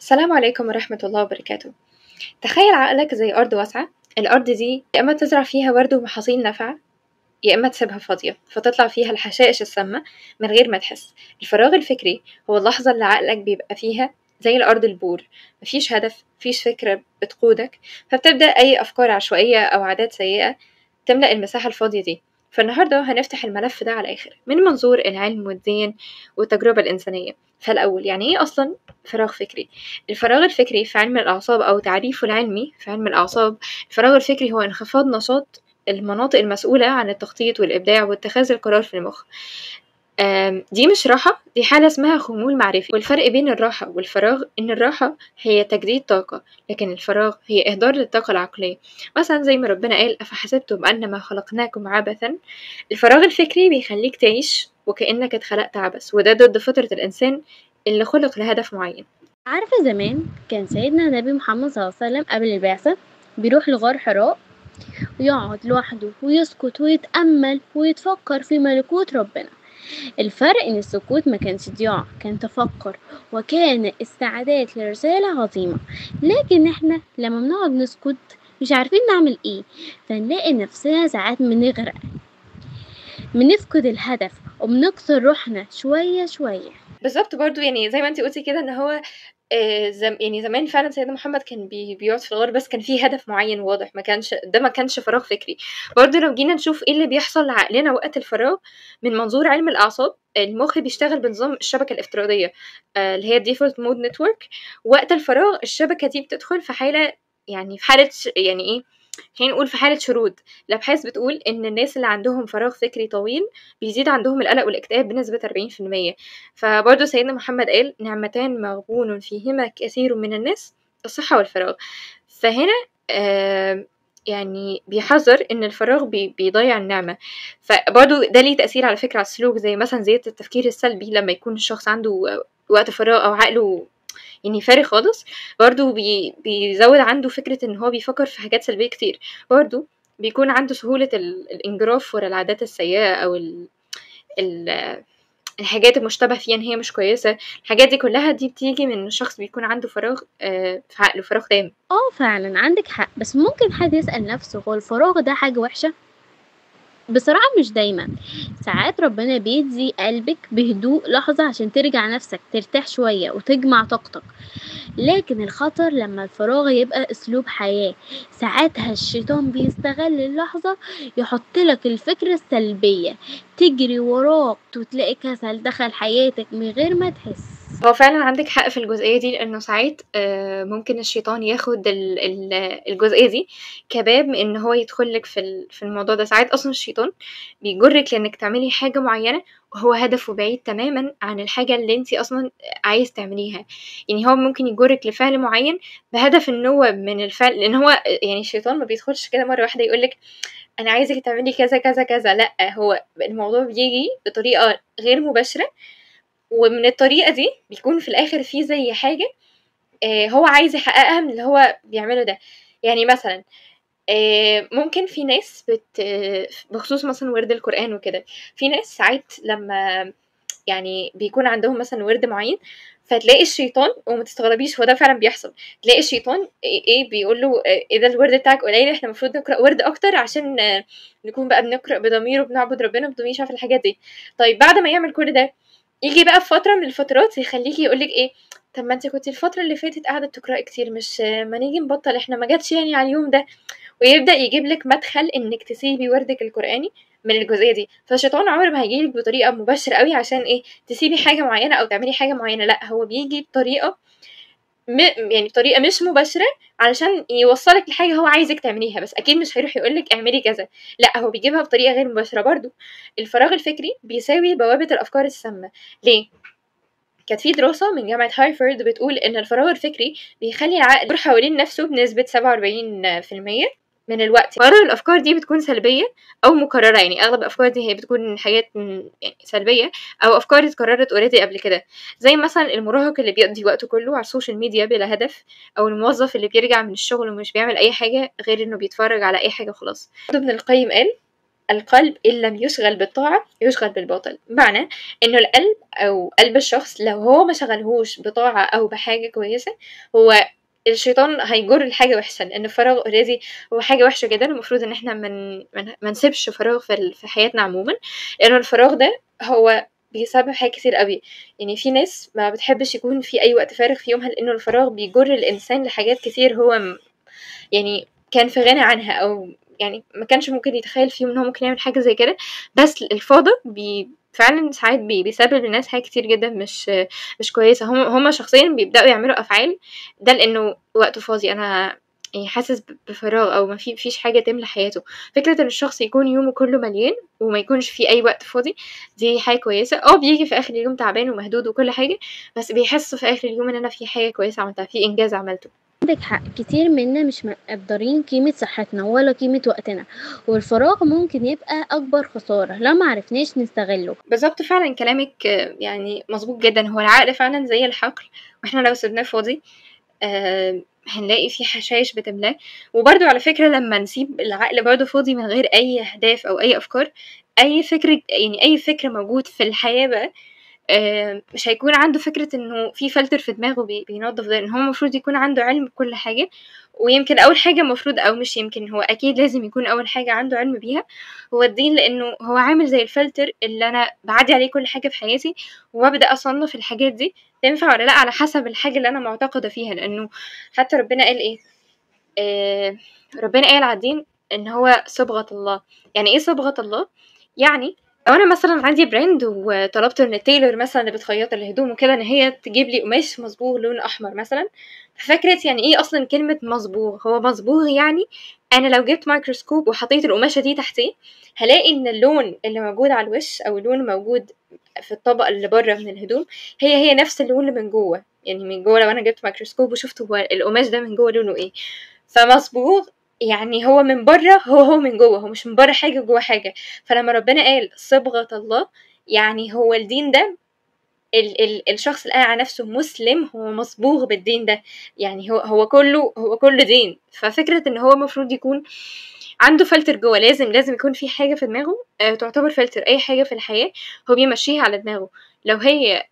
السلام عليكم ورحمة الله وبركاته. تخيل عقلك زي أرض واسعة، الأرض دي يا إما تزرع فيها ورد ومحاصيل نافعة، يا إما تسيبها فاضية فتطلع فيها الحشائش السامة من غير ما تحس. الفراغ الفكري هو اللحظة اللي عقلك بيبقى فيها زي الأرض البور، مفيش هدف، مفيش فكرة بتقودك، فبتبدأ أي أفكار عشوائية أو عادات سيئة تملأ المساحة الفاضية دي. فالنهاردة هنفتح الملف ده على الآخر من منظور العلم والدين والتجربة الإنسانية. فالأول، يعني إيه أصلا فراغ فكري؟ الفراغ الفكري في علم الأعصاب أو تعريفه العلمي في علم الأعصاب، الفراغ الفكري هو انخفاض نشاط المناطق المسؤولة عن التخطيط والإبداع واتخاذ القرار في المخ. دي مش راحة، دي حالة اسمها خمول معرفي. والفرق بين الراحة والفراغ إن الراحة هي تجديد طاقة، لكن الفراغ هي إهدار للطاقة العقلية. مثلا زي ما ربنا قال: أفحسبتم أنما خلقناكم عبثا. الفراغ الفكري بيخليك تعيش وكأنك اتخلقت عبث، وده ضد فطرة الإنسان اللي خلق لهدف معين. عارفة زمان كان سيدنا النبي محمد صلى الله عليه وسلم قبل البعثة بيروح لغار حراء ويقعد لوحده ويسكت ويتأمل ويتفكر في ملكوت ربنا. الفرق ان السكوت ما كانش ضياع، كان تفكر وكان استعداد لرسالة عظيمة. لكن احنا لما بنقعد نسكت مش عارفين نعمل ايه، فنلاقي نفسنا ساعات بنغرق، بنفقد الهدف وبنكسر روحنا شوية شوية. بالظبط، برضو يعني زي ما انتي قلتي كده ان هو يعني زمان فعلا سيدنا محمد كان بيقعد في الغار، بس كان فيه هدف معين واضح، ما كانش ده ما كانش فراغ فكري. برضو لو جينا نشوف ايه اللي بيحصل لعقلنا وقت الفراغ من منظور علم الأعصاب، المخ بيشتغل بنظام الشبكة الافتراضية اللي هي default mode network. وقت الفراغ الشبكة دي بتدخل في حالة، يعني في حالة يعني ايه، خلينا نقول في حالة شرود. الأبحاث بتقول إن الناس اللي عندهم فراغ فكري طويل بيزيد عندهم القلق والاكتئاب بنسبة 40%. فبرضه سيدنا محمد قال: نعمتان مغبون فيهما كثير من الناس، الصحة والفراغ. فهنا يعني بيحذر إن الفراغ بيضيع النعمة. فبرضه ده ليه تأثير على فكرة على السلوك، زي مثلا زيادة التفكير السلبي لما يكون الشخص عنده وقت فراغ أو عقله يعني فارغ خالص، برضو بيزود عنده فكرة ان هو بيفكر في حاجات سلبية كتير. برضو بيكون عنده سهولة الانجراف ورا العادات السيئة او ال ال الحاجات المشتبه فيها ان هي مش كويسة. الحاجات دي كلها دي بتيجي من الشخص بيكون عنده فراغ في عقله، فراغ تام. اه فعلا عندك حق. بس ممكن حد يسأل نفسه، هو الفراغ ده حاجة وحشة؟ بصراحة مش دايما. ساعات ربنا بيدي قلبك بهدوء لحظة عشان ترجع نفسك، ترتاح شوية وتجمع طاقتك. لكن الخطر لما الفراغ يبقى اسلوب حياة، ساعتها الشيطان بيستغل اللحظة، يحط لك الفكرة السلبية تجري وراك وتلاقي كسل دخل حياتك من غير ما تحس. هو فعلا عندك حق في الجزئية دي، لأنه ساعات ممكن الشيطان ياخد الجزئية دي كباب إن هو يدخل لك في الموضوع ده. ساعات أصلا الشيطان بيجرك لأنك تعملي حاجة معينة وهو هدفه بعيد تماما عن الحاجة اللي انتي أصلا عايز تعمليها. يعني هو ممكن يجرك لفعل معين بهدف إن هو من الفعل، لأن هو يعني الشيطان ما بيدخلش كده مرة واحدة يقولك أنا عايزك تعملي كذا كذا كذا، لأ، هو الموضوع بيجي بطريقة غير مباشرة، ومن الطريقة دي بيكون في الآخر في زي حاجة هو عايز يحققها من اللي هو بيعمله ده. يعني مثلا ممكن في ناس بخصوص مثلا ورد القرآن وكده، في ناس ساعات لما يعني بيكون عندهم مثلا ورد معين، فتلاقي الشيطان، وما تستغربيش هو ده فعلا بيحصل، تلاقي الشيطان ايه بيقول له ايه ده الورد بتاعك قليل، احنا المفروض نقرأ ورد اكتر عشان نكون بقى بنقرأ بضمير وبنعبد ربنا بضمير، مش عارفه الحاجات دي. طيب بعد ما يعمل كل ده يجي بقى في فترة من الفترات يخليكي يقولك ايه، طب ما انت كنتي الفترة اللي فاتت قاعدة بتقرأي كتير، مش ما نيجي نبطل، احنا ما جاتش يعني على اليوم ده، ويبدأ يجيب لك مدخل انك تسيبي وردك القرآني من الجزئية دي. فالشيطان عمره ما هيجيلك بطريقة مباشرة قوي عشان ايه تسيبي حاجة معينة او تعملي حاجة معينة، لا، هو بيجي بطريقة يعني بطريقة مش مباشرة علشان يوصلك لحاجة هو عايزك تعمليها، بس اكيد مش هيروح يقولك اعملي كذا، لا، هو بيجيبها بطريقة غير مباشرة. برضو الفراغ الفكري بيساوي بوابة الافكار السامة. ليه؟ كانت في دراسة من جامعة هارفارد بتقول إن الفراغ الفكري بيخلي العقل يدور حوالين نفسه بنسبة 47% من الوقت. أغلب الأفكار دي بتكون سلبية أو مكررة، يعني أغلب الأفكار دي هي بتكون حاجات يعني سلبية أو أفكار اتكررت already قبل كده، زي مثلا المراهق اللي بيقضي وقته كله على ال social media بلا هدف، أو الموظف اللي بيرجع من الشغل ومش بيعمل أي حاجة غير إنه بيتفرج على أي حاجة وخلاص. ابن القيم قال: القلب إن لم يشغل بالطاعة يشغل بالباطل. معنى إنه القلب أو قلب الشخص لو هو ما شغلهوش بطاعة أو بحاجة كويسة، هو الشيطان هيجر الحاجة وحشة، لأن الفراغ already هو حاجة وحشة جدا. المفروض إن إحنا ما نسيبش فراغ في حياتنا عموما، لأنه الفراغ ده هو بيسبب حاجات كتير قوي. يعني في ناس ما بتحبش يكون في أي وقت فارغ في يومها، لأنه الفراغ بيجر الإنسان لحاجات كتير هو يعني كان في غنى عنها، أو يعني ما كانش ممكن يتخيل في يوم إن هو ممكن يعمل حاجة زي كده. بس الفاضي فعلا ساعات بيسبب للناس حاجات كتير جدا مش كويسة. هم شخصيا بيبدأوا يعملوا أفعال ده لأنه وقته فاضي، أنا يعني حاسس بفراغ، أو ما فيش حاجة تملى حياته. فكرة إن الشخص يكون يومه كله مليان وما يكونش فيه أي وقت فاضي دي حاجة كويسة. بيجي في آخر اليوم تعبان ومهدود وكل حاجة، بس بيحس في آخر اليوم إن أنا في حاجة كويسة عملتها، في إنجاز عملته. عندك حق، كتير منا مش مقدرين قيمة صحتنا ولا قيمة وقتنا، والفراغ ممكن يبقى أكبر خسارة لو ما عرفناش نستغله. بالظبط، فعلا كلامك يعني مظبوط جدا. هو العقل فعلا زي الحقل، واحنا لو سيبناه فاضي هنلاقي فيه حشائش بتملاه. وبرضو على فكرة لما نسيب العقل برضو فاضي من غير أي أهداف أو أي أفكار، أي فكرة، يعني أي فكرة موجود في الحياة بقى، مش هيكون عنده فكرة انه في فلتر في دماغه بينظف ده، ان هو المفروض يكون عنده علم بكل حاجة. ويمكن اول حاجة المفروض، او مش يمكن، هو اكيد لازم يكون اول حاجة عنده علم بيها هو الدين، لانه هو عامل زي الفلتر اللي انا بعدي عليه كل حاجة في حياتي، وابدأ اصنف الحاجات دي تنفع ولا لا على حسب الحاجة اللي انا معتقدة فيها. لانه حتى ربنا قال ايه، ربنا قال على الدين ان هو صبغة الله. يعني ايه صبغة الله؟ يعني لو انا مثلا عندي brand وطلبت من ال tailor مثلا اللي بتخيط الهدوم وكده ان هي تجيب لي قماش مصبوغ لون احمر مثلا، ففكره يعني ايه اصلا كلمة مصبوغ؟ هو مصبوغ يعني انا لو جبت مايكروسكوب وحطيت القماشه دي تحتيه هلاقي ان اللون اللي موجود على الوش او اللون الموجود في الطبقة اللي بره من الهدوم هي نفس اللون اللي من جوه. يعني من جوه لو انا جبت مايكروسكوب وشفت هو القماش ده من جوه لونه ايه، فمصبوغ يعني هو من بره هو من جوه، هو مش من بره حاجة جوه حاجة. فلما ربنا قال صبغة الله، يعني هو الدين ده ال ال الشخص اللي قال على نفسه مسلم هو مصبوغ بالدين ده، يعني هو كله دين. ففكره ان هو المفروض يكون عنده فلتر جوه، لازم يكون في حاجة في دماغه تعتبر فلتر. اي حاجة في الحياة هو بيمشيها على دماغه، لو هي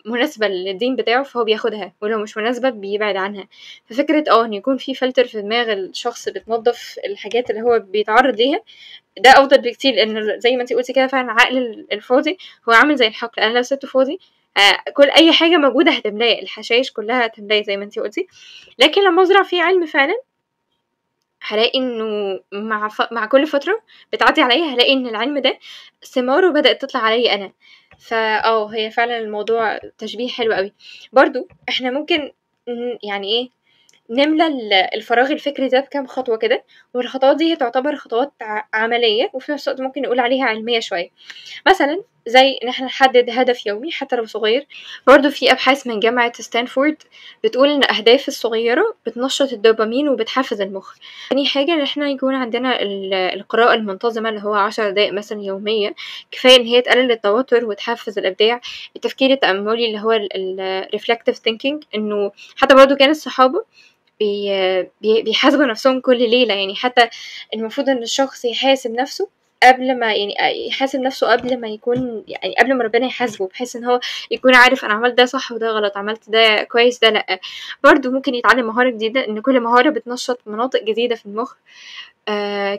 مناسبة للدين بتاعه فهو بياخدها، ولو مش مناسبة بيبعد عنها. ففكرة ان يكون في فلتر في دماغ الشخص بتنظف الحاجات اللي هو بيتعرض ليها ده افضل بكتير، لان زي ما انتي قلتي كده فعلا العقل الفاضي هو عامل زي الحقل. انا لو سبته فاضي كل اي حاجة موجودة هتملاه، الحشائش كلها هتملاه زي ما انتي قلتي. لكن لما ازرع فيه علم فعلا هلاقي انه مع كل فترة بتعدي عليا هلاقي ان العلم ده ثماره بدأت تطلع عليا انا. فا هي فعلا الموضوع تشبيه حلو قوي. برضو احنا ممكن يعني ايه نملى الفراغ الفكري ده بكام خطوة كده، والخطوات دي تعتبر خطوات عملية وفي نفس الوقت ممكن نقول عليها علمية شوية. مثلا زي ان احنا نحدد هدف يومي حتى لو صغير. برضو في ابحاث من جامعة ستانفورد بتقول ان الاهداف الصغيرة بتنشط الدوبامين وبتحفز المخ. تاني حاجة ان احنا يكون عندنا القراءة المنتظمة اللي هو 10 دقايق مثلا يومية، كفاية ان هي تقلل التوتر وتحفز الابداع. التفكير التأملي اللي هو ال reflective thinking، انه حتى برضو كان الصحابة بيحاسبوا نفسهم كل ليلة. يعني حتى المفروض ان الشخص يحاسب نفسه قبل ما يعني يحاسب نفسه قبل ما يكون يعني قبل ما ربنا يحاسبه، بحيث ان هو يكون عارف انا عملت ده صح وده غلط، عملت ده كويس ده لا. برضو ممكن يتعلم مهارة جديدة، ان كل مهارة بتنشط مناطق جديدة في المخ.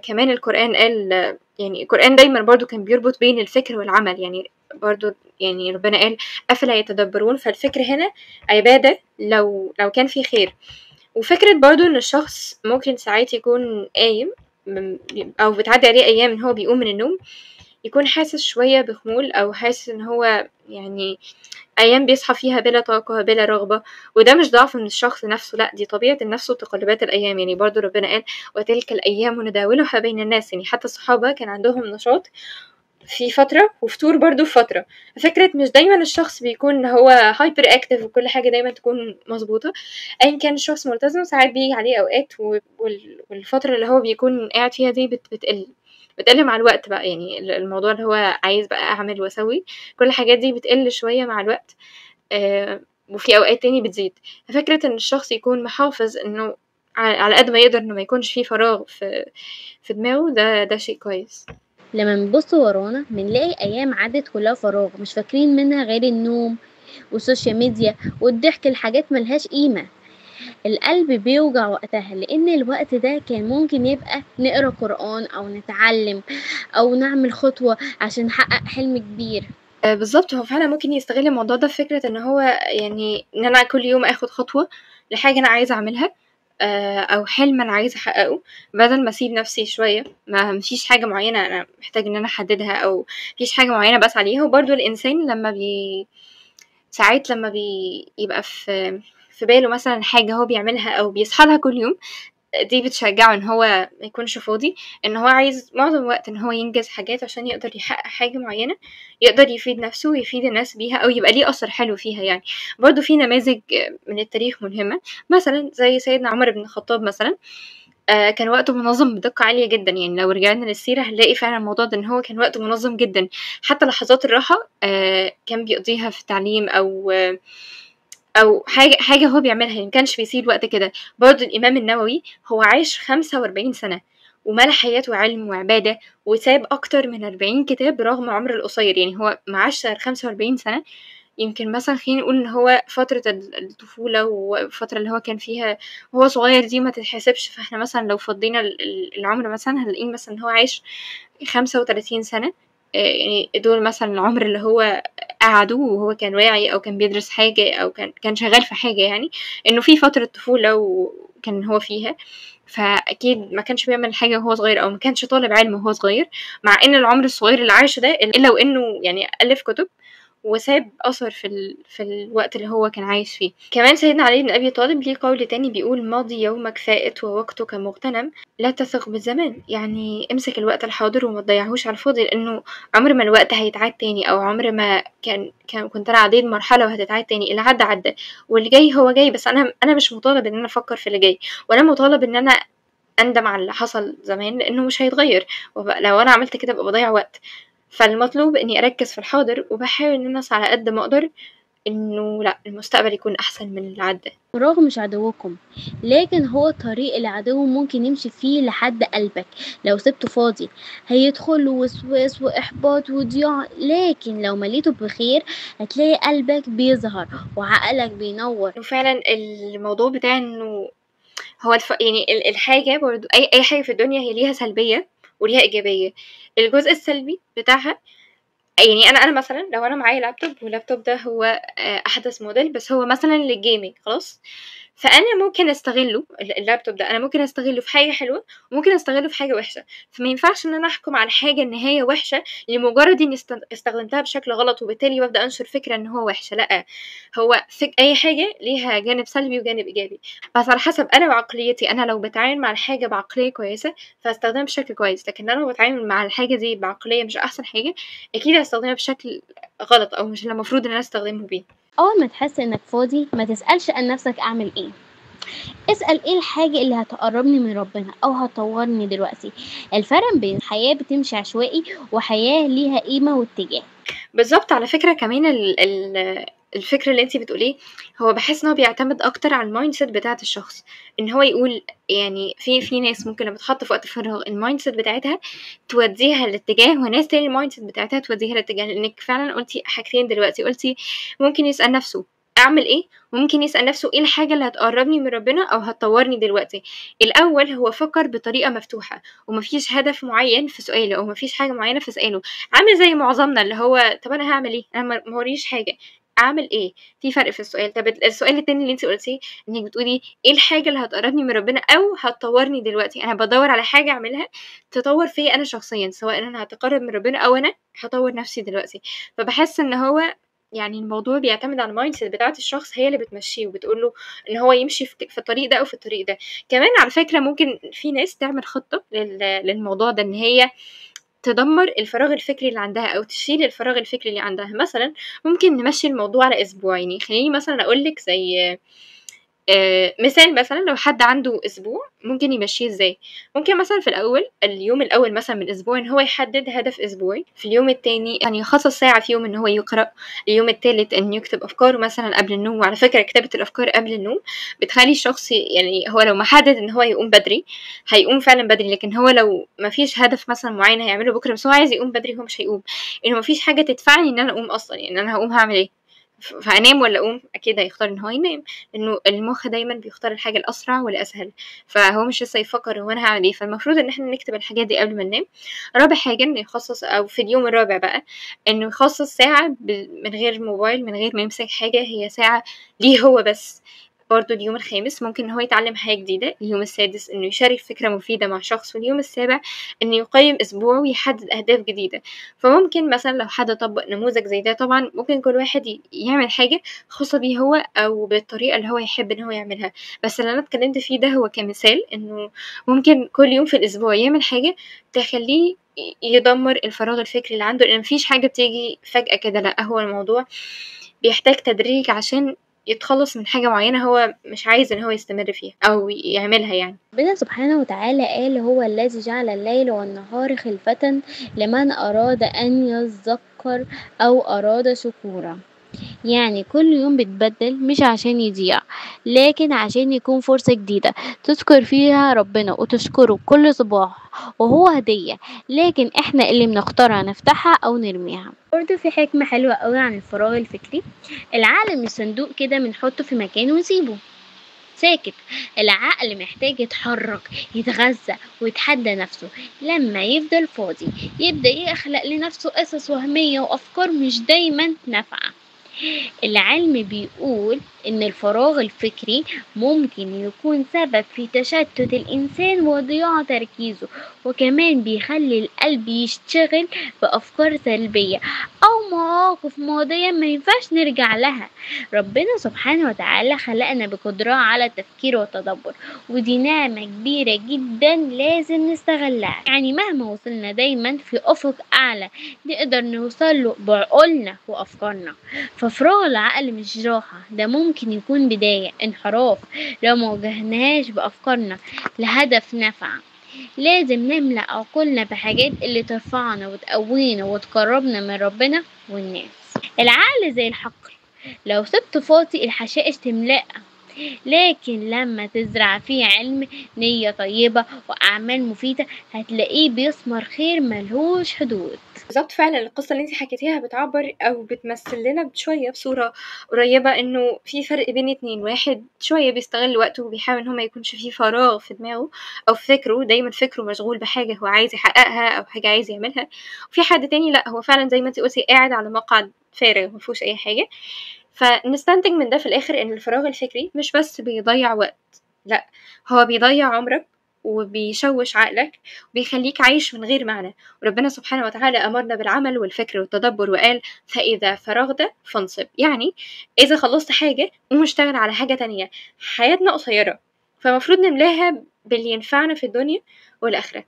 كمان القرآن قال، يعني القرآن دايما برضو كان بيربط بين الفكر والعمل. يعني برضو يعني ربنا قال أفلا يتدبرون، فالفكر هنا عبادة لو كان في خير. وفكرة برضو ان الشخص ممكن ساعات يكون قايم او بتعدي عليه ايام ان هو بيقوم من النوم يكون حاسس شوية بخمول، او حاسس ان هو يعني ايام بيصحى فيها بلا طاقة بلا رغبة، وده مش ضعف من الشخص نفسه، لا دي طبيعة النفس وتقلبات الايام. يعني برضو ربنا قال وتلك الايام نداولها بين الناس، يعني حتى الصحابة كان عندهم نشاط في فترة وفتور برضو في فترة. فكرة مش دايما الشخص بيكون هو hyperactive وكل حاجة دايما تكون مظبوطة، ايا كان الشخص ملتزم ساعات بيجي عليه اوقات والفترة اللي هو بيكون قاعد فيها دي بتقل مع الوقت بقى. يعني الموضوع اللي هو عايز بقى اعمل واسوي كل الحاجات دي بتقل شوية مع الوقت، وفي اوقات تاني بتزيد. فكرة ان الشخص يكون محافظ انه على قد ما يقدر انه ما يكونش فيه فراغ في دماغه، ده شيء كويس. لما بنبص ورانا بنلاقي أيام عدت كلها فراغ، مش فاكرين منها غير النوم وال social media والضحك لحاجات ملهاش قيمة. القلب بيوجع وقتها، لأن الوقت ده كان ممكن يبقى نقرأ قرآن أو نتعلم أو نعمل خطوة عشان نحقق حلم كبير. بالظبط، هو فعلا ممكن يستغل الموضوع ده في فكرة ان هو يعني ان انا كل يوم اخد خطوة لحاجة انا عايزة اعملها، او حلم انا عايزة احققه، بدل ما اسيب نفسي شوية ما مفيش حاجة معينة انا محتاج ان انا احددها او مفيش حاجة معينة بس عليها. وبرضو الانسان لما ساعات لما بيبقى في باله مثلا حاجة هو بيعملها او بيصحى لها كل يوم، دي بتشجعه ان هو ما يكونش فاضي، ان هو عايز معظم الوقت ان هو ينجز حاجات عشان يقدر يحقق حاجة معينة يقدر يفيد نفسه ويفيد الناس بيها او يبقى ليه اثر حلو فيها. يعني برضو في نماذج من التاريخ ملهمة، مثلا زي سيدنا عمر بن الخطاب مثلا، كان وقته منظم بدقة عالية جدا. يعني لو رجعنا للسيرة هنلاقي فعلا الموضوع ده ان هو كان وقته منظم جدا، حتى لحظات الراحة كان بيقضيها في التعليم او حاجة هو بيعملها، يعني مكانش بيسيب وقت كده. برضو الامام النووي هو عاش 45 سنة وملا حياته علم وعباده، وساب اكتر من 40 كتاب رغم عمره القصير. يعني هو ما عاش 45 سنة، يمكن مثلا خلينا نقول ان هو فترة الطفولة والفترة اللي هو كان فيها وهو صغير دي ما تتحسبش، فاحنا مثلا لو فضينا العمر مثلا هنلاقيه مثلا هو عايش 35 سنة، يعني دول مثلا العمر اللي هو قعدة وهو كان واعي او كان بيدرس حاجة او كان شغال في حاجة، يعني انه في فترة طفولة وكان هو فيها، فاكيد ما كانش بيعمل حاجة وهو صغير او ما كانش طالب علم وهو صغير، مع ان العمر الصغير اللي عاشه ده الا وانه يعني الف كتب وساب اثر في الوقت اللي هو كان عايش فيه. كمان سيدنا علي بن ابي طالب ليه قول تاني بيقول: ماضي يومك فائت ووقتك مغتنم، لا تثق بالزمان. يعني امسك الوقت الحاضر وما تضيعهوش على الفاضي، لانه عمر ما الوقت هيتعاد تاني، او عمر ما كان كنت انا عديت مرحلة وهتتعاد تاني. اللي عدى عدى واللي جاي هو جاي، بس انا مش مطالب ان انا افكر في اللي جاي، ولا مطالب ان انا اندم على اللي حصل زمان لانه مش هيتغير، لو انا عملت كده ببقى بضيع وقت. فالمطلوب اني اركز في الحاضر وبحاول ان انا اسعى على قد ما اقدر انه لا المستقبل يكون احسن من اللي عدى. الفراغ مش عدوكم، لكن هو طريق العدو ممكن يمشي فيه لحد قلبك. لو سبته فاضي هيدخل وسواس واحباط وضياع، لكن لو مليته بخير هتلاقي قلبك بيظهر وعقلك بينور. وفعلا الموضوع بتاع انه هو يعني الحاجة برضو اي حاجة في الدنيا هي ليها سلبية وليها ايجابية. الجزء السلبي بتاعها يعني انا مثلا لو انا معايا لابتوب، واللابتوب ده هو احدث موديل بس هو مثلا لل gaming خلاص، فانا ممكن استغله اللابتوب ده، انا ممكن استغله في حاجة حلوة وممكن استغله في حاجة وحشة. فما ينفعش ان انا احكم على حاجة ان هي وحشة لمجرد اني استخدمتها بشكل غلط، وبالتالي ببدا انشر فكرة ان هو وحشة. لا، هو اي حاجة ليها جانب سلبي وجانب ايجابي، بس على حسب انا وعقليتي. انا لو بتعامل مع الحاجة بعقلية كويسة فاستخدمها بشكل كويس، لكن انا لو بتعامل مع الحاجة دي بعقلية مش احسن حاجة اكيد هستخدمها بشكل غلط او مش اللي المفروض ان انا استخدمه بيه. اول ما تحس انك فاضي ما تسألش عن نفسك اعمل ايه، اسأل ايه الحاجة اللي هتقربني من ربنا او هتطورني دلوقتي. الفرق بين حياة بتمشي عشوائي وحياة ليها قيمة واتجاه. بالظبط. على فكرة كمان الفكرة اللي انتي بتقوليه هو بحس ان هو بيعتمد اكتر على ال mindset بتاعة الشخص، ان هو يقول يعني في ناس ممكن لما تتحط في وقت فراغ ال mindset بتاعتها توديها الاتجاه، وناس تاني ال mindset بتاعتها توديها الاتجاه. لانك فعلا قلتي حاجتين دلوقتي، قلتي ممكن يسأل نفسه اعمل ايه، وممكن يسأل نفسه ايه الحاجة اللي هتقربني من ربنا او هتطورني دلوقتي. الاول هو فكر بطريقة مفتوحة ومفيش هدف معين في سؤاله او مفيش حاجة معينة في سؤاله، عامل زي معظمنا اللي هو طب انا هعمل ايه، انا ما وريش حاجة، اعمل ايه. في فرق في السؤال. طب السؤال التاني اللي انت قلتيه انك بتقولي ايه الحاجة اللي هتقربني من ربنا او هتطورني دلوقتي، انا بدور على حاجة اعملها تطور فيا انا شخصيا، سواء انا هتقرب من ربنا او انا هطور نفسي دلوقتي. فبحس ان هو يعني الموضوع بيعتمد على ال mindset بتاعه الشخص، هي اللي بتمشيه وبتقول له ان هو يمشي في الطريق ده او في الطريق ده. كمان على فكرة ممكن في ناس تعمل خطه للموضوع ده، ان هي تدمر الفراغ الفكري اللي عندها او تشيل الفراغ الفكري اللي عندها. مثلا ممكن نمشي الموضوع على اسبوعين، يعني خليني مثلا اقولك زي مثال مثلا لو حد عنده اسبوع ممكن يمشيه ازاي. ممكن مثلا في الاول، اليوم الاول مثلا من الاسبوع، ان هو يحدد هدف اسبوعي. في اليوم الثاني يعني يخصص ساعة في يوم ان هو يقرا. اليوم الثالث ان يكتب افكاره مثلا قبل النوم. وعلى فكرة كتابه الافكار قبل النوم بتخلي الشخص، يعني هو لو ما حدد ان هو يقوم بدري هيقوم فعلا بدري، لكن هو لو ما فيش هدف مثلا معين هيعمله بكره بس هو عايز يقوم بدري، هو مش هيقوم. انه ما فيش حاجة تدفعني ان انا اقوم اصلا، يعني انا هقوم هعمل ايه؟ فانام ولا اقوم؟ اكيد هيختار ان هو ينام، لانه المخ دايما بيختار الحاجة الاسرع والاسهل، فهو مش لسه يفكر هو انا هعمل ايه. فالمفروض ان احنا نكتب الحاجات دي قبل ما ننام. رابع حاجة انه يخصص، او في اليوم الرابع بقى، انه يخصص ساعة من غير موبايل، من غير ما يمسك حاجة، هي ساعة ليه هو بس. برضو اليوم الخامس ممكن ان هو يتعلم حاجة جديدة. اليوم السادس انه يشارك فكرة مفيدة مع شخص. واليوم السابع انه يقيم اسبوعه ويحدد اهداف جديدة. فممكن مثلا لو حد طبق نموذج زي ده، طبعا ممكن كل واحد يعمل حاجة خاصة بيه هو، او بالطريقة اللي هو يحب ان هو يعملها. بس اللي انا اتكلمت فيه ده هو كمثال، انه ممكن كل يوم في الاسبوع يعمل حاجة تخليه يدمر الفراغ الفكري اللي عنده، لان مفيش حاجة بتيجي فجأة كده، لا هو الموضوع بيحتاج تدريج عشان يتخلص من حاجة معينة هو مش عايز ان هو يستمر فيها او يعملها. يعني ربنا سبحانه وتعالى قال هو الذي جعل الليل والنهار خلفة لمن أراد أن يذكر أو أراد شكورا. يعني كل يوم بيتبدل مش عشان يضيع، لكن عشان يكون فرصة جديدة تذكر فيها ربنا وتشكره كل صباح، وهو هدية، لكن احنا اللي بنختارها نفتحها او نرميها. برضو في حكمة حلوة قوي عن الفراغ الفكري. العقل مش صندوق كده بنحطه في مكان ونسيبه ساكت. العقل محتاج يتحرك، يتغذى، ويتحدى نفسه. لما يفضل فاضي يبدأ يخلق لنفسه قصص وهمية وأفكار مش دايما نافعة. العلم بيقول إن الفراغ الفكري ممكن يكون سبب في تشتت الإنسان وضياع تركيزه، وكمان بيخلي القلب يشتغل بأفكار سلبية أو مواقف ماضية ما ينفعش نرجع لها. ربنا سبحانه وتعالى خلقنا بقدرة على التفكير والتدبر، ودي نعمة كبيرة جدا لازم نستغلها. يعني مهما وصلنا دايما في أفق أعلى نقدر نوصل له بعقولنا وأفكارنا. ففراغ العقل مش راحة، ده ممكن يكون بداية انحراف لو ما واجهناش بأفكارنا لهدف نفع. لازم نملأ عقولنا بحاجات اللي ترفعنا وتقوينا وتقربنا من ربنا والناس. العقل زي الحقل، لو سبته فاضي الحشائش تملأه، لكن لما تزرع فيه علم، نية طيبة، وأعمال مفيدة، هتلاقيه بيثمر خير ملهوش حدود. بالظبط، فعلا القصة اللي انت حكيتيها بتعبر او بتمثل لنا شوية بصورة قريبة انه في فرق بين اتنين. واحد شوية بيستغل وقته وبيحاول ان هو ما يكونش فيه فراغ في دماغه او في فكرة، دايما فكرة مشغول بحاجة هو عايز يحققها او حاجة عايز يعملها. وفي حد تاني لا، هو فعلا زي ما انت قلتي قاعد على مقعد فارغ مفيهوش اي حاجة. فنستنتج من ده في الاخر ان الفراغ الفكري مش بس بيضيع وقت، لا هو بيضيع عمرك وبيشوش عقلك وبيخليك عايش من غير معنى. وربنا سبحانه وتعالى أمرنا بالعمل والفكر والتدبر وقال فإذا فرغت فانصب، يعني إذا خلصت حاجة قوم اشتغل على حاجة تانية. حياتنا قصيرة، فمفروض نملاها باللي ينفعنا في الدنيا والآخرة.